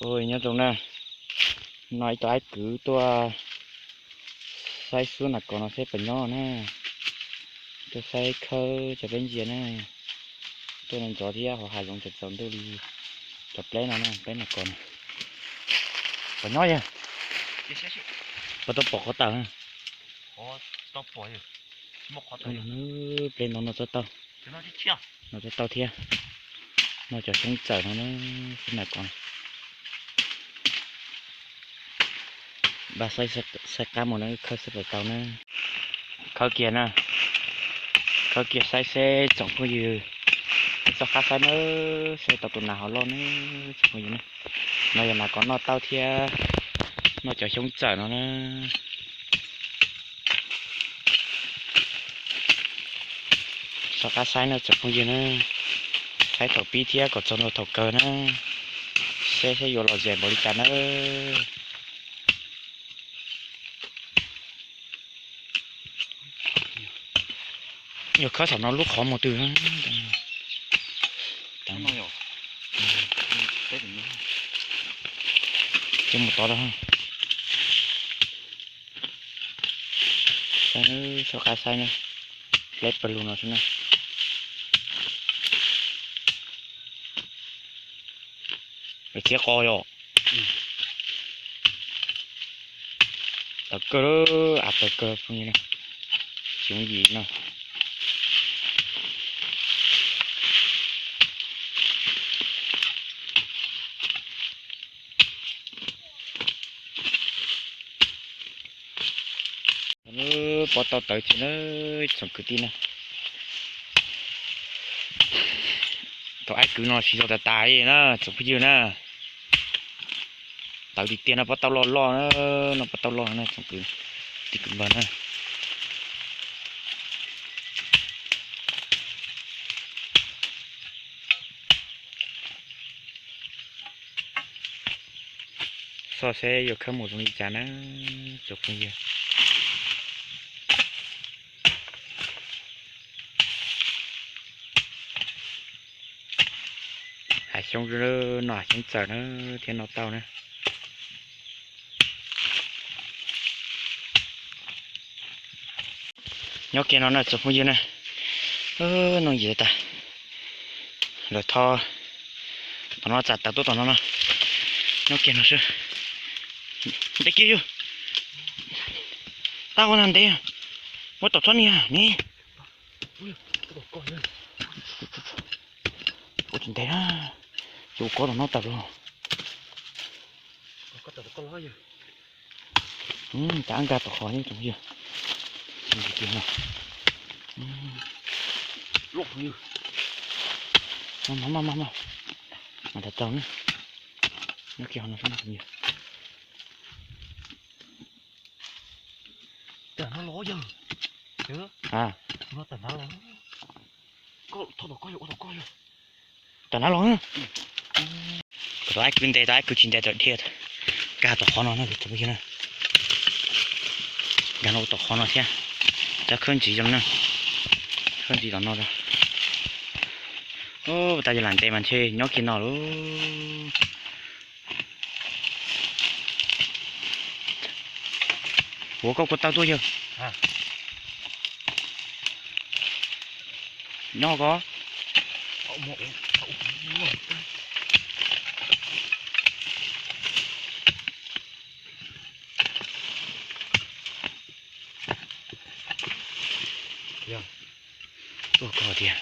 Ua nyob zoo na, no ib tug ab kwv tuaj saib xub nas kos no saib puas nyob na, tuaj saib khawb cov peb ntsia na, tuaj ntxov thiab ho hav zoov tsaus ntuj li, cov pleb no na, pleb nas kos no. Puas nyob yog? Puas tau pom qhov tawm? Pleb no no txob tauj, no txob tauj thiab, no cov xyoob txawm no na, xub nas kos. Npaj saib, saib qab mus na, khawb saib puas tau na. Khawb kiag na, khawb kiag saib seb tsoom phooj ywg, txoj qab saib na, saib tau tus nas hov loj na, tsoom phooj ywg na. No yog nas kos noj tauj thiab, noj cov xyoob txawm no na. Txoj qab saib na tsoom phooj ywg na, saib thaum pib thiab kom txog rau thaum kawg na, seb seb yuav lom zem npaum li cas na. Yog khawb thaum no lub qhov muag twg. Ces mus tod lawm. Saib, txoj qab saib na, pleb pawg lug no xwb na. Txiav qos yom. Tawv kawg, av tawv kawg phooj ywg na. Xyoob yim no. Pov tau tawv ces na, tsoom kwv tij na. Thaum ab kwv no siv zog tas tas li na tsoom phooj ywg na. Tawv tiag tiag no, pob tauj loj loj na, no pob tauj loj na tsoom kwv tij kwv npawg na. Xyov seb yuav khawb mus zoo li cas na tsoom phooj ywg. Hav xyoob, no hav xyoob txawm na, thiab no tauj na. Nyob kiag no na tsoom phooj ywg na, noj yim tas. Lawv tho tom no txam tawv tuaj tom no no. Nyob kiag no xwb. Ntev kiag yog. Tab ua na ntev. Muab tom txhob niag ne. Ua tsis ntev na. Ces ua kob tom no tawm los. Tab nkag tom qhov tsoom phooj ywg. Mas mas mas mas. Mas tas tsaug na. Nyob kiag no xwb na tsoom phooj ywg. Tam no los yog. Tam no los. Kom tau ab kwv ntes, tau ab kwv tsis ntes tawm dhia. Nkag tom qhov no na tsoom phooj ywg na. Nkag no tom qhov no thiab. Cov khawb ntxiv zoo na. Khawb ntxiv tom no. Ua tas yog lam ntes mas ntshe nyob kiag no lauj. Ua koj kua tau tuaj yog. Nyob ko. Tuaj ko tiag.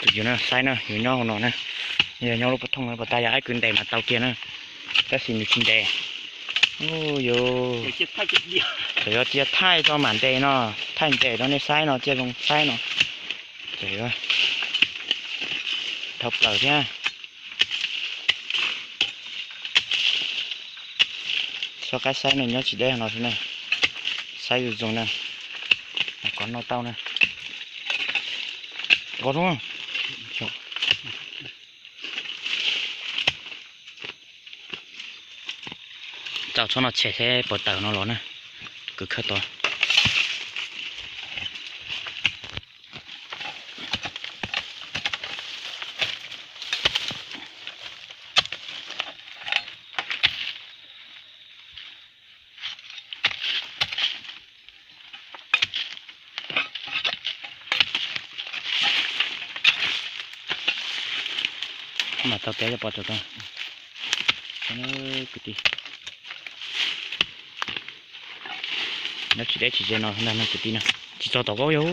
Tus yus na saib na, yus nyob hauv no na, yog nyob lub pov thooj no pas tas yog ab kwv ntes mas tau kiag na, tab sis nws tsis ntes. Yus tseem yuav cia thaij tso mam ntes no, thaij ntes rau nej saib no cia zoo saib no. Tseem yuav dhau plaws thiab. Txoj qab saib no nyob tsis deb no xwb na, saib zoo zoo na, mas kov noj tauj na. Kov zoo. Txaus txhob no tshem seb puas tawm no los na, kwv khawb tod. Mas tau tias yog pom tau kwv tij. Nyob tsis deb tsis ze no ntag no kwv tij na. Tsis txog tom kaub yog.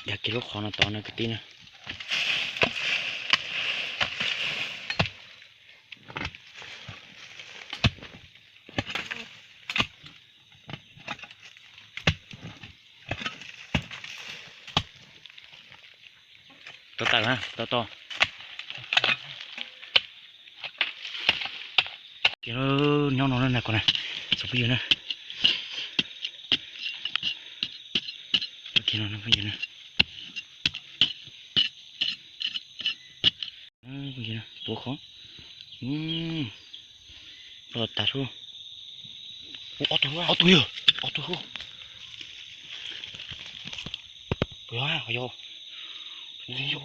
Yog kiag lub qhov no tod no kwv tij na. Tau tawm na, tau tau. Kiag nyob no na, kom na, tsoom phooj ywg na. Kiag no phooj ywg na. Phooj ywg na, tuav qhov. Los tas lawm. Ob tug, ob tug yog, ob tug. Puas yog, yog.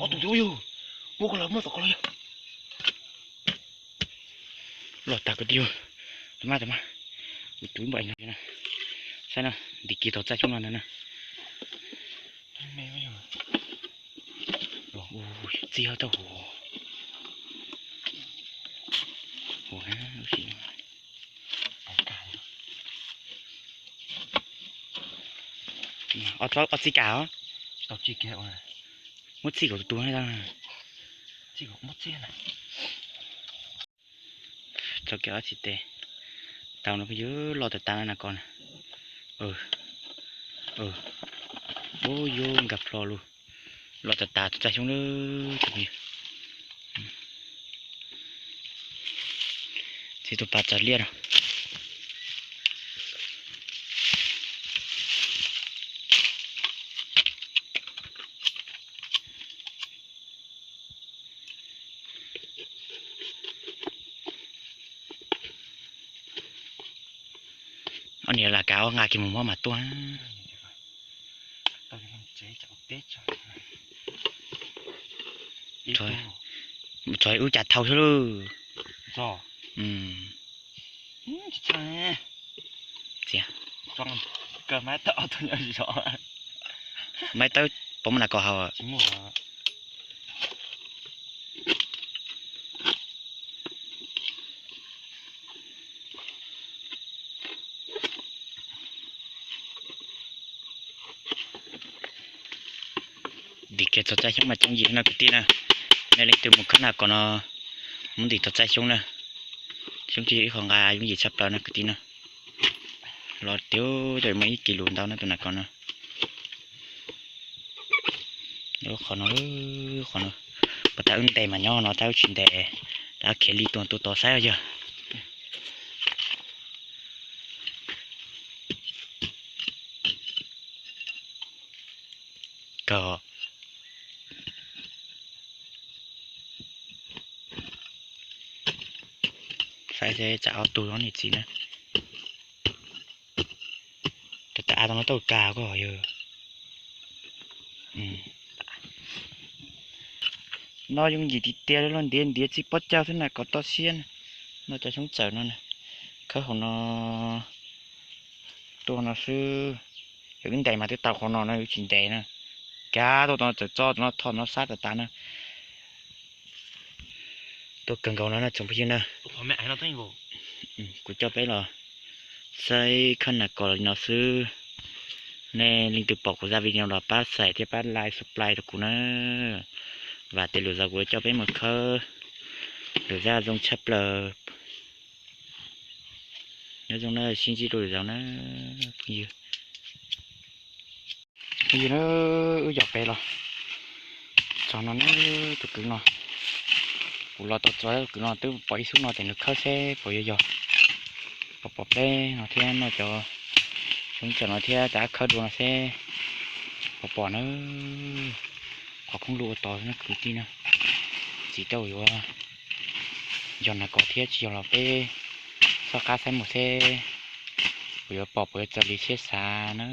Ob tug yog. Puab ko los muaj tom ko los yog. Los tas kwv tij. Tau mas, tau mas. Kuv tus ib npam no na. Saib na, ntim kiag tau txaj xyoob no ntag na. Txij hauv tau huv. Huv na, lub sim no. Ob txij kam os. Muab txij kom tus tus. Txoj kev ob txij tes. Tau no phooj ywg, loj tas tas na ko na. Ub, yuav nkag plho lug. Loj tas tas tus txaj xyoob lawm. Txiv tus pas tsav liaj no. Ob niag lam kav ob nqa kiag mus muab mas tuaj. Txog wb cas thau xwb lauj. Maib tawb puas muaj nas kos haus? Ntim kiag txog txaj xyoob mas coob yim no kwv tij na. Nej leej twg mus khawb nas kos no, muab ntim txog txaj xyoob na. Xyoob tsis yog ib qho nqa yooj yim tshaj plaws no kwv tij na. Los tiag, coj muaj ib kis lus ntau no tus nas kos no. Qhov no, qhov no, puas tas wb ntes mas nyob no, tab wb tsis ntes, tab khiav li tuaj tuaj tod saib os yog. Kawg. Saib seb tsam ob tug zoo niam txiv na. Tab tas av tau no tau kag koj yog. No yooj yim tiag tiag li, los ntiav ntiav txiv pob caug xwb na kom toj siab na. No cov xyoob txawm no na, khawb hauv no tuaj no xwb. Yog wb ntes mas twb tau qhov no na, wb tsis ntes na. Kab tuaj tau no txawm txob tau no thoj no sab tas tas na. Tuaj kawg nkaus no na tsoom phooj ywg na. Kuv coj peb los saib khawb nas kos li no xwb. Nej leej twg pom kuv zaj video los pab share thiab pab like subscribe rau kuv na. Vam tias lwm zaus kuv coj peb mus khawb lwm zaj zoo tshaj plaws. Nyob zoo na, sib ntsib dua lwm zaus na phooj ywg. Phooj ywg na, wb yog peb los txog no na, tus kwv no, kuv los tau txog tus kwv no twb pom ib xub no ces nws khawb seb puas yuav yog, pom pom peb no thiab noj cov xyoob txawm no thiab rov qab khawb dua no seb puas pom na. Qhov khoob lug ua tod na kwv tij na, tsis tau yuav yog nas kos thiab tsis yog los peb soj qab saib mus seb puas yuav pom puas yuav txawv li siab xav na.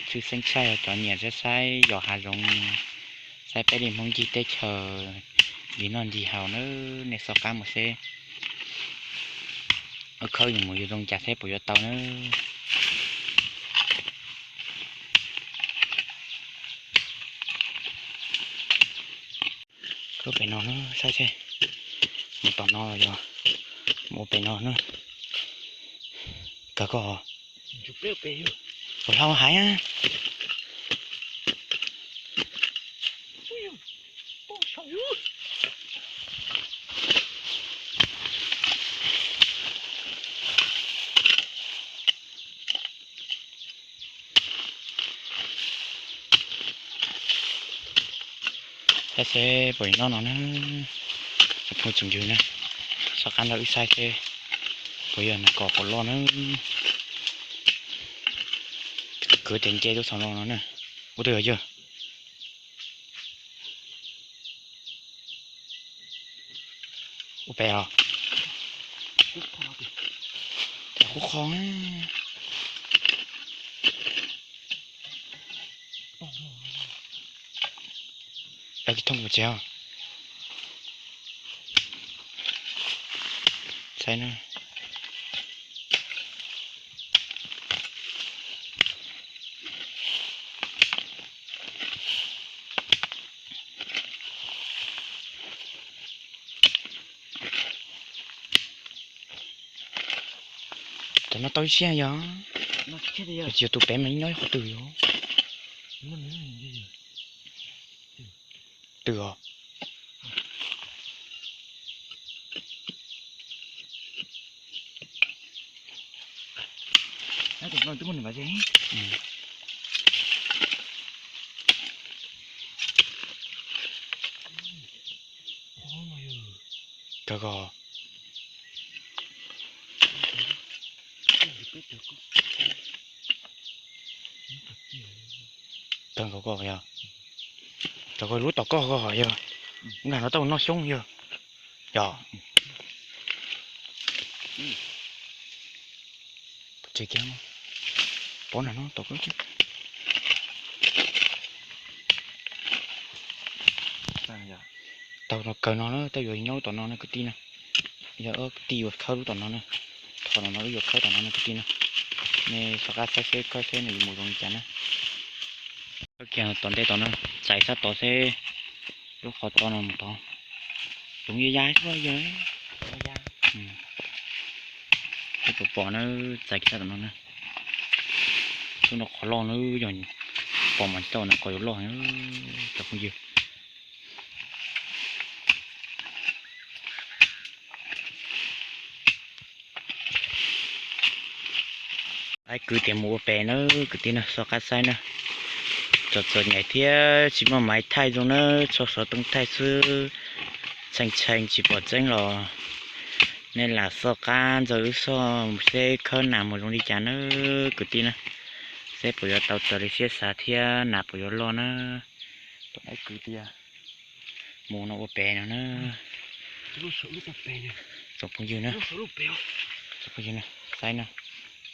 Tshwj xeeb tshaj yog cov nyiam saib saib yos hav zoov, saib peb li Hmoob ncig teb chaws ncig noj ncig haus na. Nej soj qab mus seb khawb mus yuav zoo cas seb puas yuav tau na. Lub pem no na, saib seb. Mus tom no los yog mus pem no na. Kawg koj. Puas hlau hais na. Saib seb puas yog nyob no na. Tsoom phooj tsoom ywg na, soj qab nrog wb saib seb puas yog nas kos puas loj na. Kwv tias nce tuaj saum no no na. Ua twg yog yawg? Ua pem os. Qub qho. Lawv tsis thooj kuv tsev os. Saib na. Cov no tau ib siab yog, tsis yog tus pem mas nyob ib qhov twg yog. Twg os? Kawg koj. Kawg nkaus koj yog, kawg koj lub tom koj koj yog, nag no tau noj xyoob yog, yog. Pov tseg kiag, pov nag no tom koj. Tau no kawg no na, tau yuav nyob tom no na kwv tij na. Yog kwv tij yuav khawb lub tom no na, tho tom no wb yuav khawb tom no na kwv tij na. Nej soj qab saib seb khawb seb nws yuav mus zoo li cas na. Khawb kiag tom ntej tom no, txais sab tod seb lub qhov to no mus tod. Tsoom ya ya xwb yog. Pom pom na, txais kiag sab tom no na. Lub no qhov loj na, yog pom mas tsis tau nas kos yuav loj na cov phooj ywg. Laib kwv tias mus ua pem na kwv tij na, soj qab saib na. Txom txom nyem thiab tsis muaj maiv thaij zoo na, tshuav xov tooj thaij xwb, tshee tshee tsis pom tseeb los nej lam soj qab ntxawg wb soj seb khawb nas mus zoo li cas na kwv tij na. Seb puas yuav tau raws li siab xav thiab nas puas yuav loj na. Laib kwv tias mus no ua pem no na. Tsoom phooj ywg na, tsoom phooj ywg na, saib na,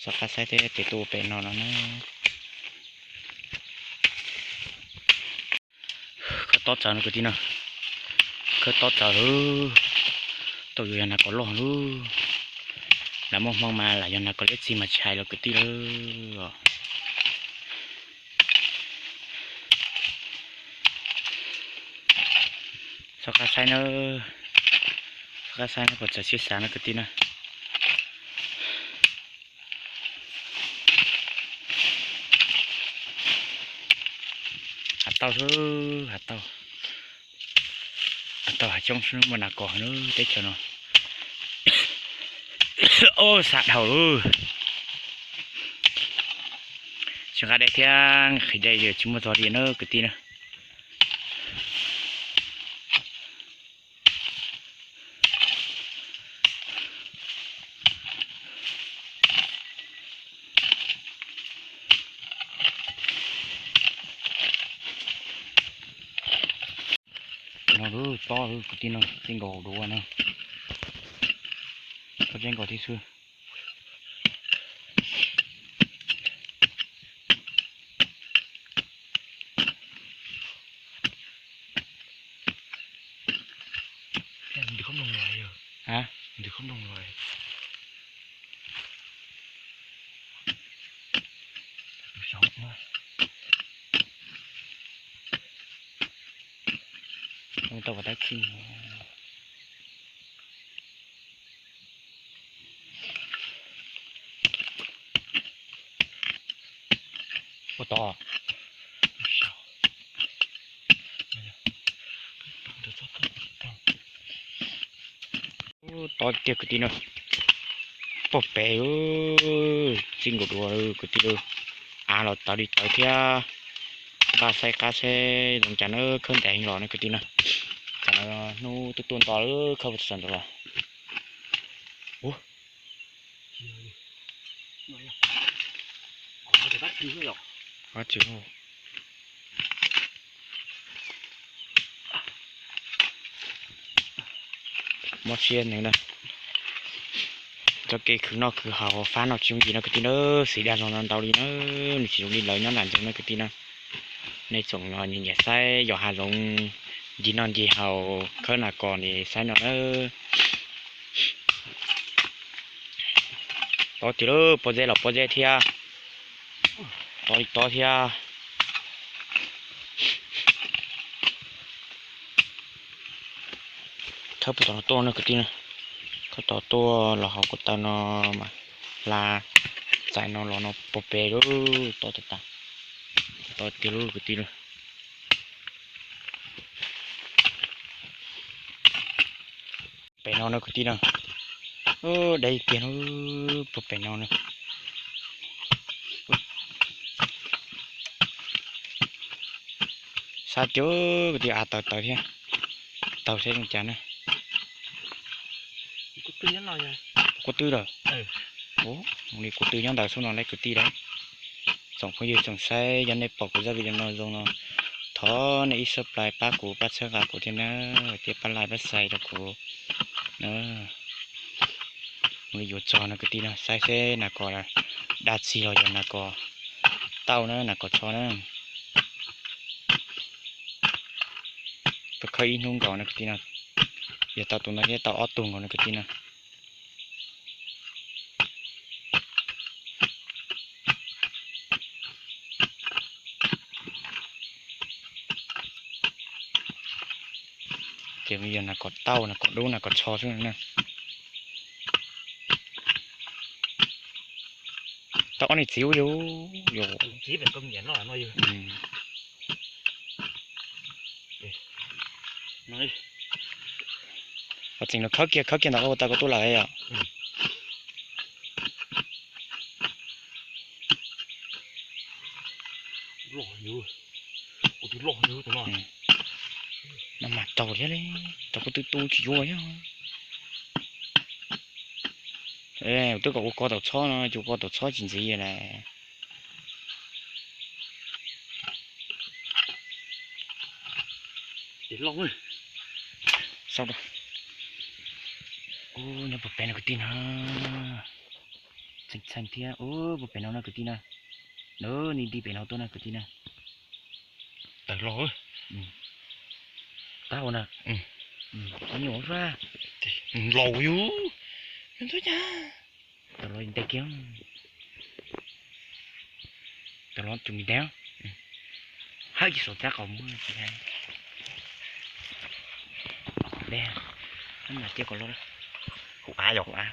soj qab saib thiab tes tuaj ua pem no no na. Khawb tob txawv no kwv tij no, khawb tob txawv lawm, tau yuav yog nas kos loj lawm. Lam muaj hmoo mas lam yog nas kos liab txig mas tsis hais los kwv tij lawm. Soj qab saib na, soj qab saib na, puas txawv siab xav na kwv tij na. Hav tauj xwb, hav tauj, hav tauj hav xyoob xwb muaj nas kos lub teb chaws no. Ob, xa dhau lawm. Tsis nqa dej thiab nqhis dej tsis muaj txog li na kwv tij na. No lub tob lub kwv tij no txij nkaus duav na, tob txij nkaus tib xwb. Tau tab txij ua tod. Tod tiag kwv tij na. Pog pem, txij nkaus dua kwv tij. Av los tawv li tawv thiab. Npaj saib qab seb zoo cas na, khawb ntev heev los na kwv tij na. Tsam no hnub twb tuaj nto lawm, khawb puas tau ntawd los. Mob siab ne na. Txoj kev khwv noj khwv haus fab no tsis yooj yim no kwv tij na, xis dag zog ntau li na, nws tsis zoo li lawv nyob nram ntug no kwv tij na. Nej tsoom nyiam nyiam saib yos hav zoov ncig noj ncig haus khawb nas kos ne saib no na. Tod tiag lauj, pob zeb los pob zeb thiab. Tod li tod thiab. Khawb puas tau tuaj no kwv tij na. Khawb tau tuaj los hauv ko taw no mas hla txais no los no pog pem lauj, tod tas tas. Tod tiag lauj kwv tij lauj. Pem no na kwv tij na. Deb tiag na, pog pem no na. Sab tiag kwv tij, av tawv tawv thiab. Taug saib zoo cas na. Kuv twb lawm. Ua li kuv twb nyob ntawd xwb no lawm kwv tij lawm. Tsoom phooj ywg tsoom saib, yog nej pom kuv zaj video no zoo no, thov nej ib subscribe pab kuv, pab txhawb nqa kuv thiab na, thiab pab like pab share rau kuv na. Ua li yuav txog no kwv tij no, saib seb nas kos daj txig los yog nas kos tauj na, nas kos tsho na. Tuaj khawb ib hnub nkaus no kwv tij no, yog tau tus no thiab tau ob tug nkaus no kwv tij no. Ces yog nas kos tauj, nas kos dub, nas kos tsho xwb na. Tau ob niag txiv ua yus, yus. Tseem los khawb kiag khawb kiag ntawm ua tau koj tuaj lawm yom. No mas raug thiab li, raug kuv twb tu tsis yuav thiab. Twb kom ua ko taus txhob no, ua ko taus txhob tsis ntxiv lawm. Nyob puag pem no kwv tij na. Txheej txheej thiab, puag pem no na kwv tij na. Nti nti pem no tuaj na kwv tij na. Tawm los. Tab ua na. Nyuam sua. Laus yus. Tawm los nte kiag. Tawm los tus mis dab. Hawb cis saum cab qau muab. Dej, mas cia kom los. Hauv av yog hauv av.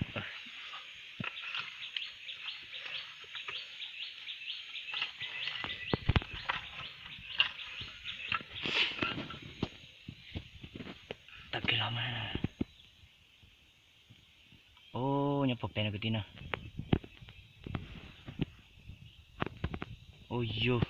Tawm kiag los mas. Ub, nyob puag pem no kwv tij na. Ub yug.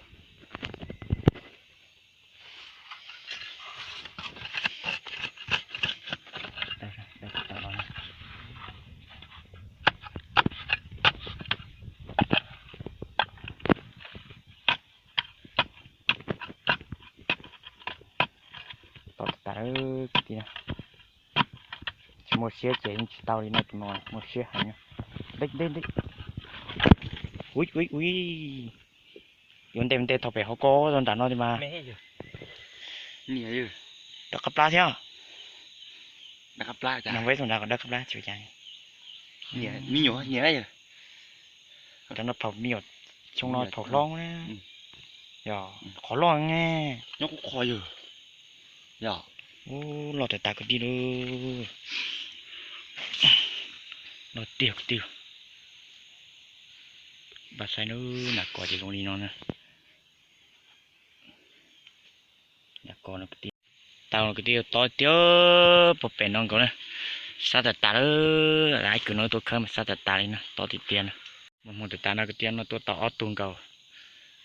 Tom tas kwv tij na. Tsis muaj siab ces yeej tsis tau li no, tus no muaj siab heev. Ntej ntej ntej. Ui ui ui. Yuav ntes ntes thaum pem hauv ko rau nram no li mas. Dawb qab plab thiab. Nws ua ib tug nrad kom dawb qab plab tsis ua cas. Cov no phaum me nyuam, xyoo no phaum hlob na. Yog qhov loj ne. Nyob kuj qhov yog. Yog. Ub, loj tas tas kwv tij lauj. Loj tiag kwv tij. Pab saib na, nas kos ces zoo li no na. Nas kos no kwv tij. Tau kwv tij, tob tiag, pog pem no nkaus na. Sab tas tas lawm, ib kws no tuaj khawb mas sab tas tas li na, tob tiag tiag na. Muaj hmoo tas tas no kwv tij, no tuaj tau ob tug nkaus.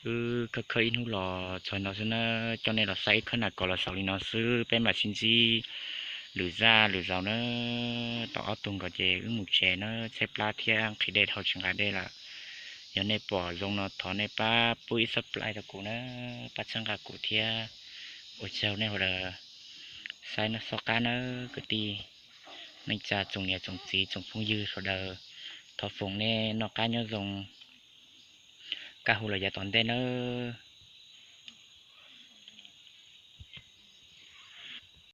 Wb khawb khawb ib hnub los txog no xwb na, coj nej los saib wb khawb nas kos los xaus li no xwb, peb mam sib ntsib lwm zaj lwm zaus na. Tau ob tug nkaus ces wb mus tsev na, tshaib plab thiab nqhis dej dhau tsis nqa dej lawm. Yog nej pom zoo no thov nej pab pub ib subscribe rau kuv na, pab txhawb nqa kuv thiab. Ua tsaug nej sawv daws saib no, xob qab nawb kwv tij. Neej tsa tsoom niam tsoom txiv tsoom phooj ywg sawv daws, thov foom nej noj qab nyob zoo, kaj hu los yav tom ntej nawb.